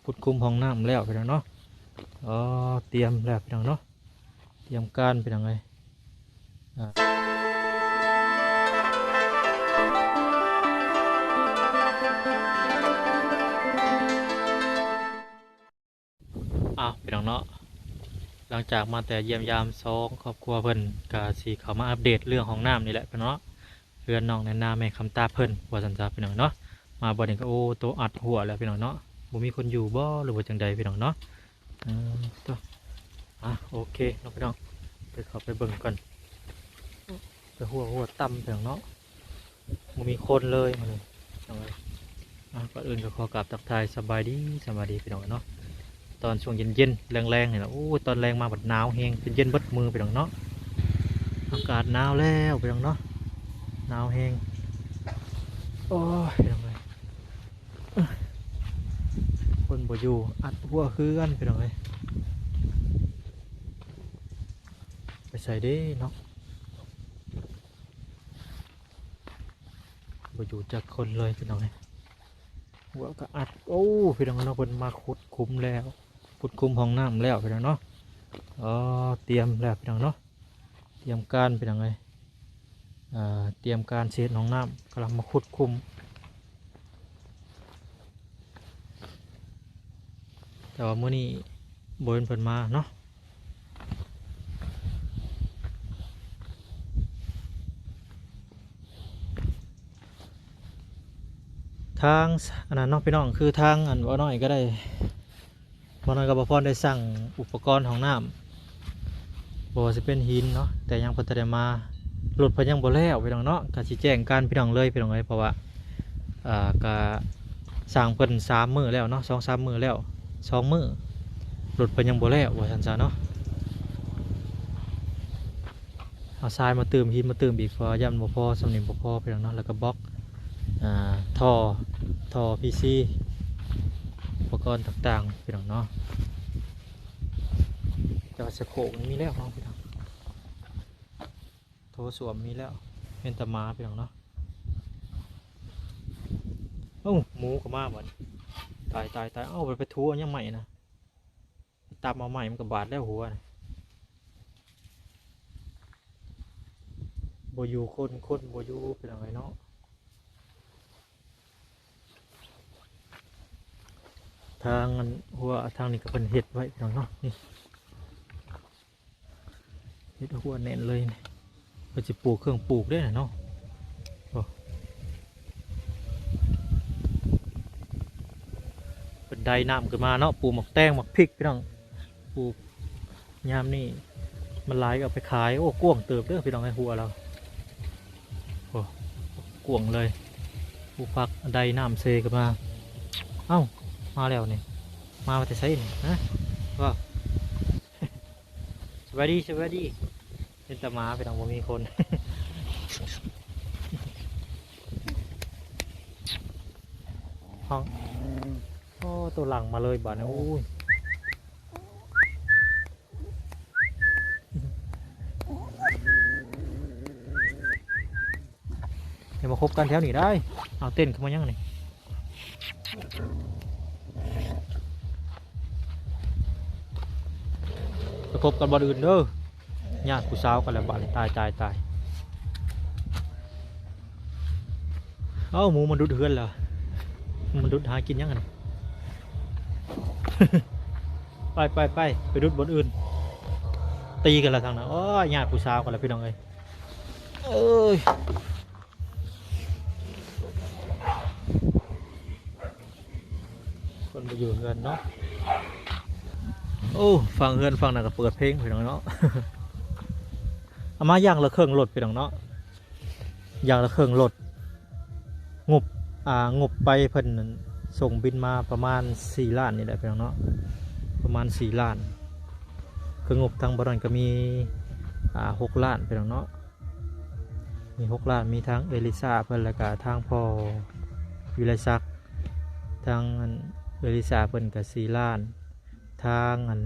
ຂຸດຂຸມຫ້ອງນ້ຳແລ້ວພີ່ນ້ອງເນາະ. ອໍ ຕຽມແລ້ວພີ່ນ້ອງເນາະ ຕຽມການພີ່ນ້ອງເອີຍ. ອ້າວ ພີ່ນ້ອງເນາະ ຫຼັງຈາກມາແຕ່ຢ້ຽມຢາມສອງຄອບຄົວເພິ່ນ ກະຊິເຂົ້າມາອັບເດດເລື່ອງຫ້ອງນ້ຳນີ້ແຫຼະພີ່ນ້ອງເນາະ. ເຮືອນນ້ອງແນນນາແມ່ຄຳຕາເພິ່ນ ວ່າຊັ້ນຊະພີ່ນ້ອງເນາະ. ມາບັດນີ້ກໍ ໂອ້ ໂຕອັດຮົ້ວແລ້ວພີ່ນ້ອງເນາະ ບໍ່ມີຄົນຢູ່ບໍ່ ຫຼືວ່າຈັ່ງໃດພີ່ນ້ອງເນາະ. ເອີ ໂຕ ອ່ະ ໂອເຄເນາະພີ່ນ້ອງ ໄປເຂົ້າໄປເບິ່ງກ່ອນ. ໄປຮົ້ວ ຮົ້ວຕ່ຳພີ່ນ້ອງເນາະ ບໍ່ມີຄົນເລີຍມື້ນີ້ພີ່ນ້ອງເອີຍ. ອ່ະ ກ່ອນອື່ນກໍຂໍກາບທັກທາຍສະບາຍດີ ສະບາຍດີພີ່ນ້ອງເນາະ. ຕອນຊ່ວງເຢັນໆ ແລງໆ ນີ້ລະ ໂອ້ຍ ຕອນແລງມາບັດໜາວແຮງ ຈົນເຢັນເບິດມືພີ່ນ້ອງເນາະ. ອາກາດໜາວແລ້ວພີ່ນ້ອງເນາະ ໜາວແຮງ. ໂອ້ຍ ພີ່ນ້ອງເອີຍ ຄົນບໍ່ຢູ່ ອັດຮົ້ວເຮືອນພີ່ນ້ອງເອີຍ. ໄປໃສເດ້ເນາະ ບໍ່ຢູ່ຈັກຄົນເລີຍພີ່ນ້ອງເອີຍ. ຮົ້ວກໍອັດ ໂອ້ ພີ່ນ້ອງເນາະ ເພິ່ນມາຂຸດຂຸມແລ້ວ ຂຸດຂຸມຫ້ອງນ້ຳແລ້ວພີ່ນ້ອງເນາະ. ອໍ ຕຽມແລ້ວພີ່ນ້ອງເນາະ ຕຽມການພີ່ນ້ອງເອີຍ. ເອີ ຕຽມການຊິເຮັດຫ້ອງນ້ຳ ກຳລັງມາຂຸດຂຸມ ແຕ່ວ່າມື້ນີ້ບໍ່ເຫັນເພິ່ນມາເນາະ. ທາງ ອັນນັ້ນເນາະພີ່ນ້ອງ ຄືທາງ ອັນ ບໍ່ນ້ອຍກໍໄດ້ ບໍ່ນ້ອຍກັບບໍ່ພອນໄດ້ສັ່ງອຸປະກອນຫ້ອງນ້ຳ ບໍ່ວ່າຊິເປັນຫີນເນາະ ແຕ່ຍັງບໍ່ທັນໄດ້ມາ ລົດເພິ່ນຍັງບໍ່ແລ້ວພີ່ນ້ອງເນາະ. ກໍຊິແຈ້ງການພີ່ນ້ອງເລີຍພີ່ນ້ອງເອີຍ ເພາະວ່າ ອ່າ ກະສ້າງເພິ່ນສາມມື້ແລ້ວເນາະ ສອງສາມມື້ແລ້ວ ສອງມື້ ລົດເພິ່ນຍັງບໍ່ແລ້ວ ວ່າຊັ້ນຊະເນາະ. ເອົາຊາຍມາຕື່ມ ຫີນມາຕື່ມອີກ ເພາະວ່າຢ້ານບໍ່ພໍ ສ່ຳນີ້ບໍ່ພໍພີ່ນ້ອງເນາະ. ແລ້ວກໍບລັອກ ອ່າ ທໍ່ ທໍ່ ພີຊີ ອຸປະກອນຕ່າງໆ ພີ່ນ້ອງເນາະ. ແຕ່ວ່າສະໂຄກນີ້ມີແລ້ວເນາະພີ່ນ້ອງ ໂຖສ້ວມມີແລ້ວ ເຫັນແຕ່ໝາພີ່ນ້ອງເນາະ. ເອົ້າ ໝູກໍມາບັດ ຕາຍ ຕາຍ ຕາຍ. ເອົ້າ ໄປ ໄປຖົ່ວຫຍັງໃໝ່ນະ ຕຳເອົາໃໝ່ ມັນກໍບາດແລ້ວຫົວນະ. ບໍ່ຢູ່ຄົນ ຄົນບໍ່ຢູ່ ເປັນຫຍັງເນາະ. ທາງອັນ ຫົວທາງນີ້ກໍເພິ່ນເຮັດໄວ້ພີ່ນ້ອງເນາະ ນີ້ ເຮັດຫົວແໜ້ນເລີຍນີ້. ເພິ່ນຊິປູກເຄື່ອງປູກເດ້ເນາະ. ໂອ້ ເພິ່ນໄດນ້ຳຂຶ້ນມາເນາະ ປູກໝາກແຕງ ໝາກພິກພີ່ນ້ອງ ປູກຍາມນີ້ມັນຫຼາຍກໍເອົາໄປຂາຍ. ໂອ້ ກວ້າງເຕີບເດີພີ່ນ້ອງເອີຍ ຫົວລາວ ໂອ້ ກວ້າງເລີຍ. ປູກຜັກໄດນ້ຳເຊຂຶ້ນມາ. ເອົ້າ ມາແລ້ວນີ້ ມາແຕ່ໃສນີ້ ຮະ ວ່າ ສະບາຍດີ ສະບາຍດີ. ເຫັນແຕ່ໝາພີ່ນ້ອງ ບໍ່ມີຄົນ. ຫ້ອງ ໂອ້ ໂຕຫຼັງມາເລີຍບາດນີ້. ໂອ້ຍ ຢ່າມາຄົບກັນແຖວນີ້ໄດ໋. ເອົາເຕັ້ນເຂົ້າມາຫຍັງນີ້ ໄປຄົບກັນບ່ອນອື່ນເດີ. ຍາດຜູ້ສາວກັນແລ້ວບາດນີ້ ຕາຍ ຕາຍ ຕາຍ. ເອົ້າ ໝູມັນດຸດເຮືອນແລ້ວ ມັນດຸດຫາກິນຫຍັງຫັ້ນ. ໄປ ໄປ ໄປ ໄປດຸດບ່ອນອື່ນ. ຕີກັນແລ້ວທາງນັ້ນ. ໂອ້ຍ ຍາດຜູ້ສາວກັນແລ້ວພີ່ນ້ອງເອີຍ. ເອີຍ ຄົນບໍ່ຢູ່ເຮືອນເນາະ. ໂອ້ ຝັ່ງເຮືອນຝັ່ງນັ້ນກໍເປີດເພງພີ່ນ້ອງເນາະ. ເອົາມາຢ່າງລະເຄິ່ງລົດພີ່ນ້ອງເນາະ ຢ່າງລະເຄິ່ງລົດ. ງົບ ອ່າ ງົບໄປເພິ່ນສົ່ງບິນມາປະມານສີ່ລ້ານນີ້ແຫຼະພີ່ນ້ອງເນາະ ປະມານສີ່ລ້ານ. ຄືງົບທາງບ່ອນນັ້ນກໍມີ ອ່າ ຫົກລ້ານພີ່ນ້ອງເນາະ ມີຫົກລ້ານ. ມີທາງເອື້ອຍລິຊາເພິ່ນ ແລ້ວກະທາງພໍ່ວິໄລສັກ ທາງອັນເອື້ອຍລິຊາເພິ່ນກະສີ່ລ້ານ ທາງອັນ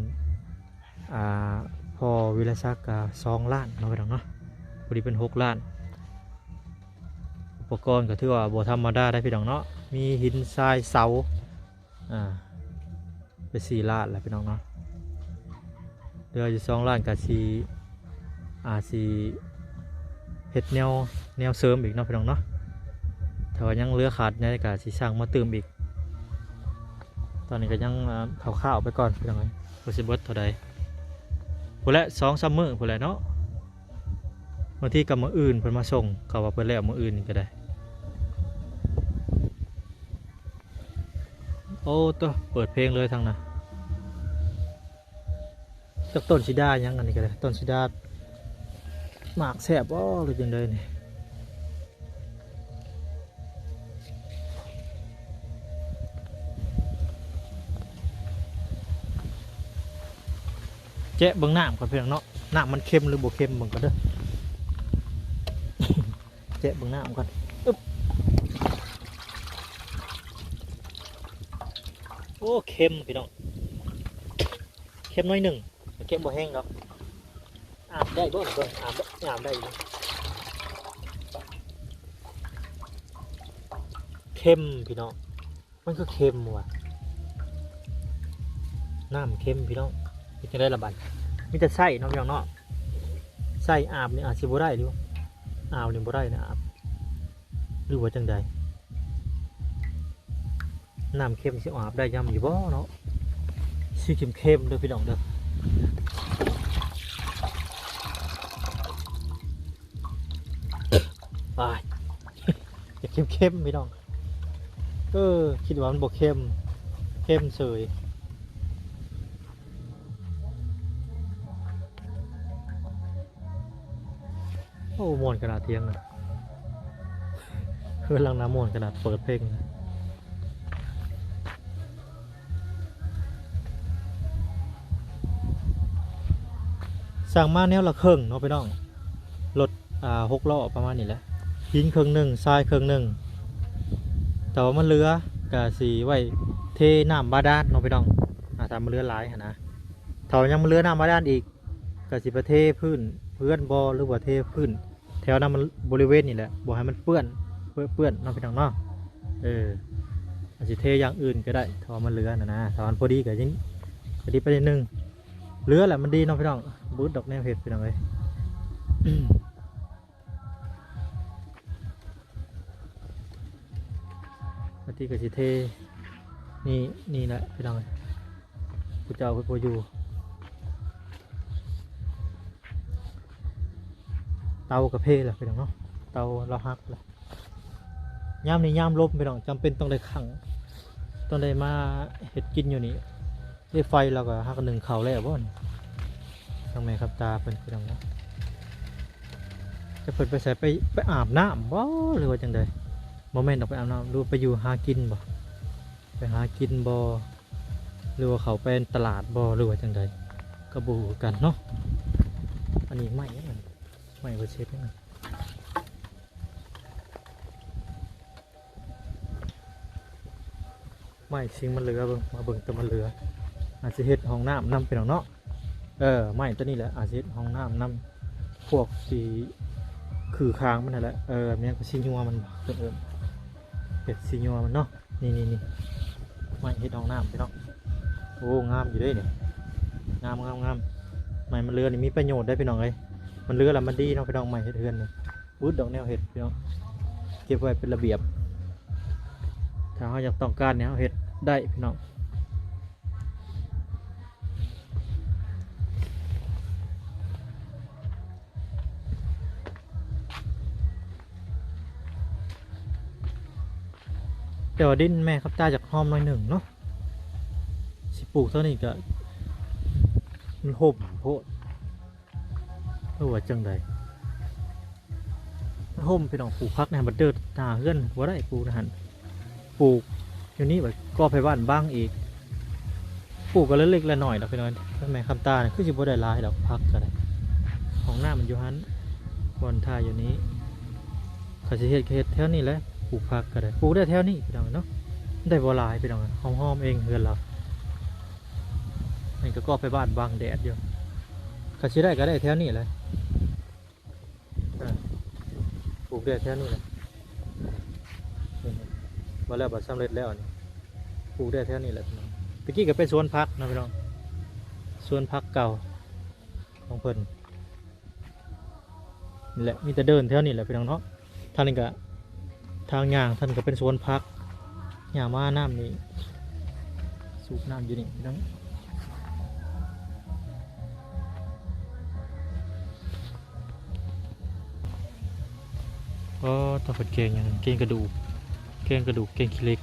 ອ່າ ພໍ່ວິລະສັກກະສອງລ້ານເນາະພີ່ນ້ອງເນາະ ພໍດີເປັນຫົກລ້ານ. ອຸປະກອນກໍຖືວ່າບໍ່ທຳມະດາໄດ໋ພີ່ນ້ອງເນາະ ມີຫີນຊາຍເສົາ ອ່າ ໄປສີ່ລ້ານແລ້ວພີ່ນ້ອງເນາະ ເຫຼືອຢູ່ສອງລ້ານ ກະຊິ ອາດຊິເຮັດແນວ ແນວເສີມອີກເນາະພີ່ນ້ອງເນາະ. ຖ້າວ່າຍັງເຫຼືອຂາດແດ່ ກະຊິສັ່ງມາຕື່ມອີກ. ຕອນນີ້ກະຍັງ ເອີ່ ຄ່າວໆໄປກ່ອນພີ່ນ້ອງເອີຍ ວ່າຊິເບິດເທົ່າໃດ. ພຸ້ນແຫຼະ ສອງສາມມື້ພຸ້ນແຫຼະເນາະ. ບາງທີກໍມື້ອື່ນເພິ່ນມາສົ່ງ ເຂົາວ່າເພິ່ນແລ້ວມື້ອື່ນນີ້ກໍໄດ້. ໂອ້ໂຕ ເປີດເພງເລີຍທາງນັ້ນ. ຈັກຕົ້ນສີດາຫຍັງ ອັນນີ້ກໍໄດ້ ຕົ້ນສີດາໝາກແຊບບໍ່ ຫຼືຈັ່ງໃດນີ້. ແຈະເບິ່ງນ້ຳກ່ອນພີ່ນ້ອງເນາະ ນ້ຳມັນເຄັມຫຼືບໍ່ເຄັມເບິ່ງກ່ອນເດີ. ແຈະເບິ່ງນ້ຳກ່ອນ ອຶບ ໂອ້ ເຄັມພີ່ນ້ອງ ເຄັມໜ້ອຍໜຶ່ງ ເຄັມບໍ່ແຮງດອກ. ອາບໄດ້ບໍ່ ເບິ່ງ ອາບ ອາບໄດ້ຢູ່. ເຄັມພີ່ນ້ອງ ມັນຄືເຄັມຫວາ ນ້ຳເຄັມພີ່ນ້ອງ. ເຮັດຈັ່ງໃດລະບັດ ມີແຕ່ໃຊ້ເນາະພີ່ນ້ອງເນາະ. ໃຊ້ອາບນີ້ອາດຊິບໍ່ໄດ້ຢູ່ ອາບນີ້ບໍ່ໄດ້ນະ ອາບ ຫຼືວ່າຈັ່ງໃດ. ນ້ຳເຄັມຊິອາບໄດ້ຍາມຢູ່ບໍ່ເນາະ ຊິເຄັມໆເດີພີ່ນ້ອງເດີ. ອ້າຍ ເຄັມໆພີ່ນ້ອງ ເອີ ຄິດວ່າມັນບໍ່ເຄັມ ເຄັມເສີຍ. ໂອ້ ມ່ວນຂະໜາດທຽງນະ ເຮືອນຫຼັງນາມ່ວນຂະໜາດ ເປີດເພງນະ. ສັ່ງມາແນວລະເຄິ່ງເນາະພີ່ນ້ອງ ລົດ ອ່າ ຫົກລໍ້ປະມານນີ້ແຫຼະ ຫີນເຄິ່ງໜຶ່ງ ຊາຍເຄິ່ງໜຶ່ງ. ແຕ່ວ່າມັນເຫຼືອກະຊິໄວ້ເທນ້ຳບາດານເນາະພີ່ນ້ອງ ອາ ຖ້າມັນເຫຼືອຫຼາຍຫັ້ນນະ. ຖ້າວ່າຍັງມັນເຫຼືອນ້ຳບາດານອີກ ກະຊິໄປເທພື້ນເຮືອນບໍ່ ຫຼືວ່າເທພື້ນແຖວນັ້ນ ມັນບໍລິເວນນີ້ແຫຼະ ບໍ່ໃຫ້ມັນເປື້ອນ ເປື້ອນເນາະພີ່ນ້ອງເນາະ. ເອີ ອາດຊິເທຢ່າງອື່ນກໍໄດ້ ຖ້າວ່າມັນເຫຼືອຫັ້ນນະ ຖ້າວ່າມັນພໍດີກໍຍັງ ກໍດີໄປນິດໜຶ່ງ. ເຫຼືອແຫຼະມັນດີເນາະພີ່ນ້ອງ ບໍ່ອຶດດອກແນວເຮັດພີ່ນ້ອງເອີຍ. ອັນນີ້ກໍຊິເທ ນີ້ ນີ້ແຫຼະພີ່ນ້ອງເອີຍ ຜູ້ເຈົ້າເພິ່ນບໍ່ຢູ່. ເຕົາກະເພແລ້ວພີ່ນ້ອງເນາະ ເຕົາລາວຫັກແລ້ວ. ຍາມນີ້ຍາມລົມພີ່ນ້ອງ ຈຳເປັນຕ້ອງໄດ້ຂັງ ຕ້ອງໄດ້ມາເຮັດກິນຢູ່ນີ້. ເອ ໄຟລາວກໍຫາກະໜຶ້ງເຂົ້າແລ້ວບໍ່ນີ້ ທາງແມ່ຄຳຕາເພິ່ນພີ່ນ້ອງເນາະ. ຈັກເພິ່ນໄປໃສ ໄປ ໄປອາບນ້ຳບໍ່ ຫຼືວ່າຈັ່ງໃດ ບໍ່ແມ່ນດອກ ໄປອາບນ້ຳ ຫຼືວ່າໄປຢູ່ຫາກິນບໍ່ ໄປຫາກິນບໍ່ ຫຼືວ່າເຂົາໄປຕະຫຼາດບໍ່ ຫຼືວ່າຈັ່ງໃດ ກໍບໍ່ຮູ້ຄືກັນເນາະ. ອັນນີ້ໄມ້ຫຍັງ ໄມ້ບໍ່ເຊັດຫຍັງ ໄມ້ສິ່ງມັນເຫຼືອ ເບິ່ງ ມາເບິ່ງແຕ່ມັນເຫຼືອ ອາດຊິເຮັດຫ້ອງນ້ຳນຳພີ່ນ້ອງເນາະ. ເອີ ໄມ້ຕົວນີ້ແຫຼະ ອາດຊິເຮັດຫ້ອງນ້ຳນຳ ພວກຊິ ຄືຄາງມັນຫັ້ນແຫຼະ ເອີ ແມ່ນ ຊິຍົວມັນ ເພິ່ນເອີ້ນເຮັດຊິຍົວມັນເນາະ. ນີ້ໆໆ ໄມ້ເຮັດຫ້ອງນ້ຳພີ່ນ້ອງ. ໂອ້ ງາມຢູ່ເດ້ນີ້ ງາມໆໆ. ໄມ້ມັນເຫຼືອນີ້ມີປະໂຫຍດເດ້ພີ່ນ້ອງເອີຍ ມັນເຫຼືອແລ້ວມັນດີເນາະພີ່ນ້ອງ ໄມ້ເຮັດເຮືອນນີ້. ອຶດດອກແນວເຮັດພີ່ນ້ອງ ເກັບໄວ້ເປັນລະບຽບ ຖ້າເຮົາຢາກຕ້ອງການນີ້ເຮົາເຮັດໄດ້ພີ່ນ້ອງ. ແຕ່ວ່າດິນແມ່ຄຳຕາຢາກຫອມໜ້ອຍໜຶ່ງເນາະ ຊິປູກເທົ່ານີ້ກະ ມັນຫົ່ມໂພດ ຫຼືວ່າຈັ່ງໃດ. ມັນຫົ່ມພີ່ນ້ອງ ປູກຜັກໃນຫັ້ນ ບັດເດີດໜ້າເຮືອນບໍ່ໄດ້ ປູກໃນຫັ້ນ ປູກຢູ່ນີ້ ບັດກໍໄປບ້ານບັງອີກ. ປູກກໍເລັກໆ ນ້ອຍໆ ດອກພີ່ນ້ອງ. ແມ່ຄຳຕານີ້ຄືຊິບໍ່ໄດ້ຫຼາຍດອກ ຜັກກໍໄດ້ ຫ້ອງນ້ຳມັນຢູ່ຫັ້ນ ບ່ອນຖ່າຍຢູ່ນີ້. ຄັນຊິເຮັດກໍເຮັດແຖວນີ້ແຫຼະ ປູກຜັກກໍໄດ້ ປູກໄດ້ແຖວນີ້ພີ່ນ້ອງເນາະ. ໄດ້ບໍ່ຫຼາຍພີ່ນ້ອງ ຫອມໆເອງເຮືອນລາວ. ນີ້ກໍກໍໄປບ້ານບັງແດດຢູ່ ຄັນຊິໄດ້ກໍໄດ້ແຖວນີ້ແຫຼະ. ອ່າ ປູກໄດ້ແຖວນີ້ແຫຼະ ນີ້ ວ່າແລ້ວ ບັດສຳເລັດແລ້ວນີ້ ປູກໄດ້ແຖວນີ້ແຫຼະພີ່ນ້ອງ. ຕະກີ້ກໍເປັນສວນຜັກເນາະພີ່ນ້ອງ ສວນຜັກເກົ່າຂອງເພິ່ນນີ້ແຫຼະ ມີແຕ່ເດີນແຖວນີ້ແຫຼະພີ່ນ້ອງເນາະ. ທາງນີ້ກໍທາງຍ່າງ ທາງນີ້ກໍເປັນສວນຜັກ ຍ່າງມານ້ຳນີ້ ສູບນ້ຳຢູ່ນີ້ພີ່ນ້ອງ. ອໍ ຕ້ອງເປັນແກງຫຍັງ ແກງກະດູກ ແກງກະດູກ ແກງຂີ້ເຫຼັກ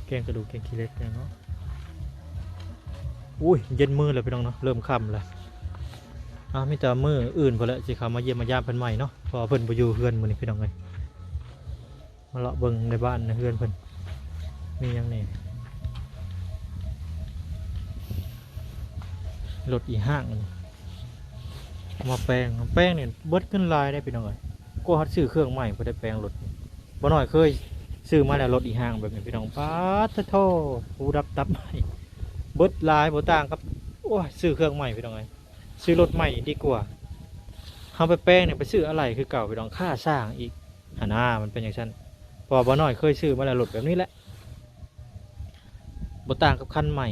ແກງກະດູກ ແກງຂີ້ເຫຼັກເນາະ. ໂອ້ຍ ເຢັນມື້ແລ້ວພີ່ນ້ອງເນາະ ເລີ່ມຄ່ຳແລ້ວ. ອ່າ ມີແຕ່ມື້ອື່ນພຸ້ນແຫຼະ ຊິເຂົ້າມາຢ້ຽມມາຢາມເພິ່ນໃໝ່ເນາະ ເພາະວ່າເພິ່ນບໍ່ຢູ່ເຮືອນມື້ນີ້ພີ່ນ້ອງເອີຍ. ມາເລາະເບິ່ງໃນບ້ານໃນເຮືອນເພິ່ນ ມີຫຍັງແດ່. ລົດອີ່ຫ້າງ ມາແປງ ແປງນີ້ເບິດເງິນຫຼາຍເດ້ພີ່ນ້ອງເອີຍ. ກວ່າເຮົາຊິຊື້ເຄື່ອງໃໝ່ ບໍ່ໄດ້ແປງລົດ. ບໍ່ນ້ອຍເຄີຍຊື້ມາແລ້ວ ລົດອີ່ຫ້າງແບບນີ້ພີ່ນ້ອງ ປາດໂທ້ ຫູດັບຕັບໄໝ້ ເບິດຫຼາຍ ບໍ່ຕ່າງກັບ ໂອ້ຍ ຊື້ເຄື່ອງໃໝ່ພີ່ນ້ອງເອີຍ. ຊື້ລົດໃໝ່ນີ້ດີກວ່າ ເຮົາໄປແປງນີ້ ໄປຊື້ອາໄຫຼ່ຄືເກົ່າພີ່ນ້ອງ ຄ່າຊ່າງອີກຫັ້ນນາ ມັນເປັນຈັ່ງຊັ້ນ. ເພາະວ່າບໍ່ນ້ອຍເຄີຍຊື້ມາແລ້ວ ລົດແບບນີ້ແຫຼະ ບໍ່ຕ່າງກັບຄັນໃໝ່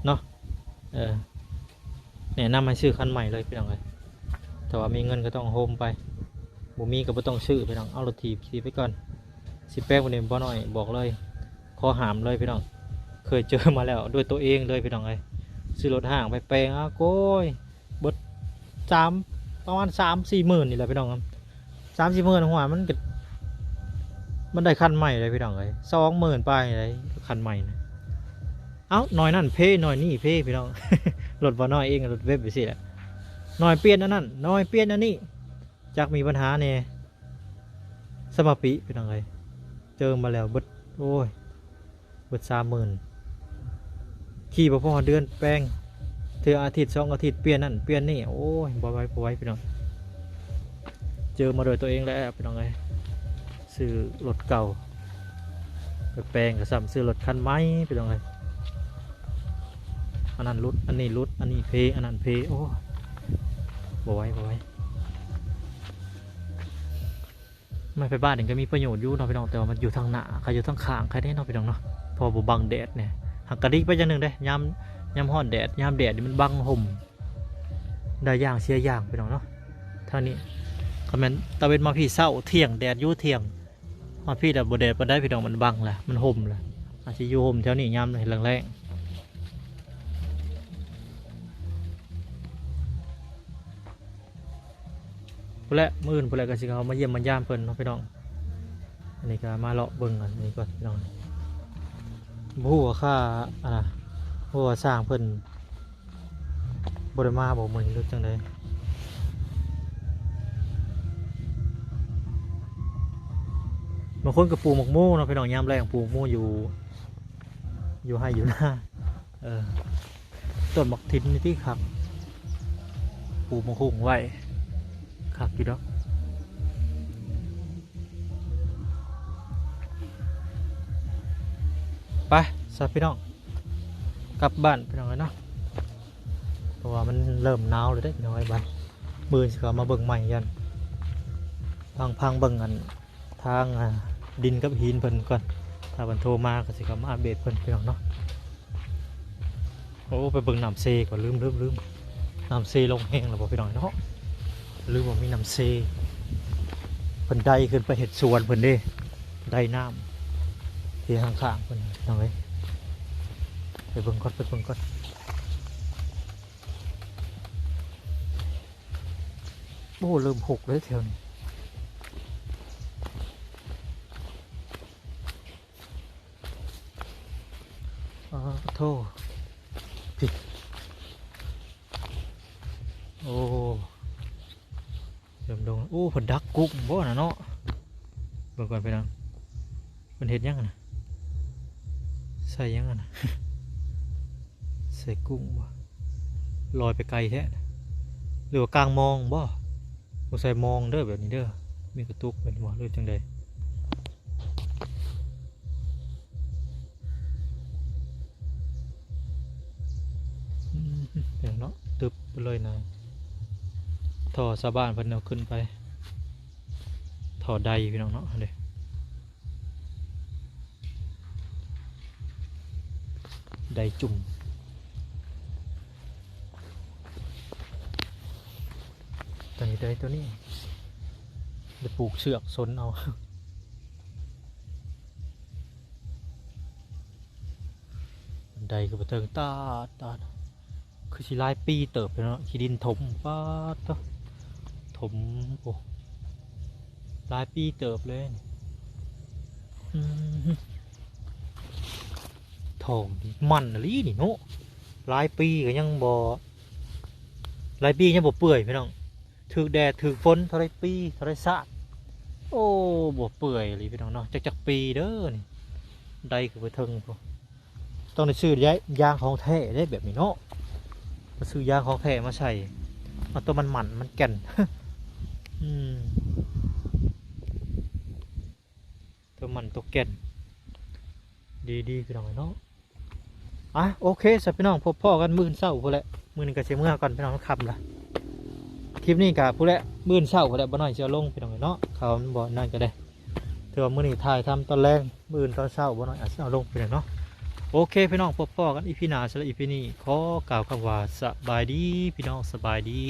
ເນາະ. ເອີ ແນະນຳໃຫ້ຊື້ຄັນໃໝ່ເລີຍພີ່ນ້ອງເອີຍ. ຖ້າວ່າມີເງິນກໍຕ້ອງໂຮມໄປ ບໍ່ມີກໍບໍ່ຕ້ອງຊື້ພີ່ນ້ອງ ເອົາລົດຖີບຂີ່ໄປກ່ອນ. ຊິແປງມື້ນີ້ ບໍ່ນ້ອຍບອກເລີຍ ຂໍຫ້າມເລີຍພີ່ນ້ອງ. ເຄີຍເຈີມາແລ້ວດ້ວຍຕົວເອງເລີຍພີ່ນ້ອງເອີຍ ຊື້ລົດຫ້າງໄປແປງ ອ້າ ໂກຍ ເບິດສາມ ປະມານສາມສີ່ໝື່ນນີ້ແຫຼະພີ່ນ້ອງ. ສາມສີ່ໝື່ນ ຫົວມັນກໍ ມັນໄດ້ຄັນໃໝ່ເດ້ພີ່ນ້ອງເອີຍ ສອງໝື່ນປາຍໄດ໋ ຄັນໃໝ່ນະ. ເອົ້າ ໜ້ອຍນັ້ນເພ ໜ້ອຍນີ້ເພພີ່ນ້ອງ. ລົດບໍ່ນ້ອຍເອງ ລົດເວັບໄປຊີ້ແຫຼະ ໜ້ອຍປ່ຽນອັນນັ້ນ ໜ້ອຍປ່ຽນອັນນີ້ ຈັກມີບັນຫາແດ່. ສະມາປິພີ່ນ້ອງເອີຍ ເຈີມາແລ້ວເບິດ ໂອ້ຍ ເບິດສາມໝື່ນ ຂີ່ບໍ່ພໍເດືອນແປງ ເທື່ອອາທິດສອງອາທິດປ່ຽນນັ້ນປ່ຽນນີ້ ໂອ້ຍ ບໍ່ໄຫວ ບໍ່ໄຫວພີ່ນ້ອງ. ເຈີມາດ້ວຍຕົວເອງແລ້ວພີ່ນ້ອງເອີຍ ຊື້ລົດເກົ່າໄປແປງກໍຊ້ຳຊື້ລົດຄັນໃໝ່ພີ່ນ້ອງເອີຍ. ອັນນັ້ນຫຼຸດ ອັນນີ້ຫຼຸດ ອັນນີ້ເພ ອັນນັ້ນເພ ໂອ້ຍ ບໍ່ໄຫວ ບໍ່ໄຫວ. ໄມ້ໄຟຟ້ານີ້ກໍມີປະໂຫຍດຢູ່ເນາະພີ່ນ້ອງ ແຕ່ວ່າມັນຢູ່ທາງໜ້າ ຄັນຢູ່ທາງຂ້າງໃຄແດ່ເນາະພີ່ນ້ອງເນາະ ເພາະວ່າບໍ່ບັງແດດແດ່. ຫາກກະດີໄປຢ່າງໜຶ່ງເດ້ ຍາມ ຍາມຮ້ອນແດດ ຍາມແດດນີ້ມັນບັງຮົ່ມ ໄດ້ຢ່າງເສຍຢ່າງພີ່ນ້ອງເນາະ. ທາງນີ້ ຄັນແມ່ນຕາເວັນມາພີ້ເຊົ້າ ທ່ຽງ ແດດຢູ່ທ່ຽງ ມາພີ້ແລ້ວບໍ່ແດດປານໃດພີ່ນ້ອງ ມັນບັງແລ້ວ ມັນຮົ່ມແລ້ວ. ອາດຊິຢູ່ຮົ່ມແຖວນີ້ຍາມແລງໆ. ພຸ້ນແຫຼະ ມື້ອື່ນພຸ້ນແຫຼະ ກໍຊິເຂົ້າມາຢ້ຽມມາຢາມເພິ່ນເນາະພີ່ນ້ອງ. ອັນນີ້ກໍມາເລາະເບິ່ງອັນນີ້ກ່ອນພີ່ນ້ອງ. ບໍ່ຮູ້ວ່າຄ່າ ອັນນ່າ ບໍ່ຮູ້ວ່າຊ່າງເພິ່ນບໍ່ໄດ້ມາບໍ່ມື້ນີ້ ຫຼືຈັ່ງໃດ. ບາງຄົນກໍປູກໝາກໂມເນາະພີ່ນ້ອງ ຍາມແລ້ງປູກໝາກໂມຢູ່ ຢູ່ໄຮ່ຢູ່ນາ ເອີ ຕົ້ນໝາກຖິນນີ້ຕິຄັກ ປູກໝາກຫຸ່ງໄວ້ ຄັກຢູ່ດອກ. ໄປຊະພີ່ນ້ອງ ກັບບ້ານພີ່ນ້ອງເອີຍເນາະ ເພາະວ່າມັນເລີ່ມໜາວແລ້ວເດ້ພີ່ນ້ອງເອີຍ. ບ້ານ ມື້ອື່ນຊິເຂົ້າມາເບິ່ງໃໝ່ ຢ້ານ ພັງໆເບິ່ງອັນ ທາງ ອ່າ ດິນກັບຫີນເພິ່ນກ່ອນ ຖ້າເພິ່ນໂທມາກໍຊິເຂົ້າມາອັບເດດເພິ່ນພີ່ນ້ອງເນາະ. ໂອ້ ໄປເບິ່ງນ້ຳເຊກ່ອນ ລືມ ລືມ ລືມ ນ້ຳເຊລົງແຮງແລ້ວບໍ່ພີ່ນ້ອງເນາະ ຫຼືວ່າມີນ້ຳເຊ ເພິ່ນໄດຂຶ້ນໄປເຮັດສວນເພິ່ນເດ້ ໄດນ້ຳທີ່ຂ້າງໆເພິ່ນພີ່ນ້ອງເອີຍ. ໄປເບິ່ງກ່ອນ ໄປເບິ່ງກ່ອນ. ໂອ້ ເລີ່ມຫົກເລີຍແຖວນີ້ ອ້າໂທ້ ພີ້ ໂອ້ ເລີ່ມລົງ. ໂອ້ ເພິ່ນດັກກຸ້ງບໍ່ນະເນາະ ເບິ່ງກ່ອນພີ່ນ້ອງ. ເພິ່ນເຮັດຫຍັງຫັ້ນນະ ໃສ່ຫຍັງຫັ້ນນະ ໃສ່ກຸ້ງບໍ່ ລອຍໄປໄກແທ້ ຫຼືວ່າກາງມອງບໍ່. ບໍ່ໃສ່ມອງເດີ ແບບນີ້ເດີ ມີກະຕຸກແມ່ນບໍ່ ຫຼືຈັ່ງໃດ. ອືມ ເປັນເນາະ ຕຶບໄປເລີຍນະ ທໍ່ຊາວບ້ານເພິ່ນເອົາຂຶ້ນໄປ ທໍ່ໄດພີ່ນ້ອງເນາະ ເດ້. ໄດຈຸ່ມ ຕົວນີ້ໄດ ຕົວນີ້ໄດ້ປູກເຊືອກສົນເອົາ ໄດຄືບໍ່ເຖິງ ຕາດ ຕາດ ຄືຊິຫຼາຍປີເຕີບເນາະ ຂີ້ດິນຖົມ ປາດໂທ້ ຖົມ ໂອ້ ຫຼາຍປີເຕີບເລີຍ ອືມ ທ້ອງນີ້ມັນອີ່ຫຼີນີ້ເນາະ ຫຼາຍປີກໍຍັງບໍ່ ຫຼາຍປີຍັງບໍ່ເປື່ອຍພີ່ນ້ອງ ຖືກແດດຖືກຝົນເທົ່າໃດປີເທົ່າໃດຊາດ ໂອ້ ບໍ່ເປື່ອຍອີ່ຫຼີພີ່ນ້ອງເນາະ ຈັກ ຈັກປີເດີນີ້ ໄດຄືບໍ່ເຖິງພຸ້ນ ຕ້ອງໄດ້ຊື້ຢາ ຢາງຂອງແທ້ເດ້ແບບນີ້ເນາະ ຊື້ຢາງຂອງແທ້ມາໃສ່ ເອົາຕົວມັນໆ ມັນແກ່ນ ອືມ ຕົວມັນຕົວແກ່ນ ດີໆ ພີ່ນ້ອງເນາະ ອ່ະ ໂອເຄຊະພີ່ນ້ອງ ພົບພໍ້ກັນມື້ອື່ນເຊົ້າພຸ້ນແຫຼະ ມື້ນີ້ກໍຊິເມືອກ່ອນພີ່ນ້ອງ ຄ່ຳລະ ຄລິບນີ້ກໍພຸ້ນແຫຼະ ມື້ອື່ນເຊົ້າພຸ້ນແຫຼະ ບໍ່ນ້ອຍຊິເອົາລົງພີ່ນ້ອງເນາະ ຂ່າວມັນບໍ່ນັ້ນກໍໄດ້ ຖືວ່າມື້ນີ້ຖ່າຍທຳຕອນແລງ ມື້ອື່ນຕອນເຊົ້າບໍ່ນ້ອຍອາດຊິເອົາລົງພີ່ນ້ອງເນາະ ໂອເຄພີ່ນ້ອງ ພົບພໍ້ກັນອີພີໜ້າ ສຳລັບອີພີນີ້ ຂໍກ່າວຄຳວ່າ ສະບາຍດີພີ່ນ້ອງ ສະບາຍດີ.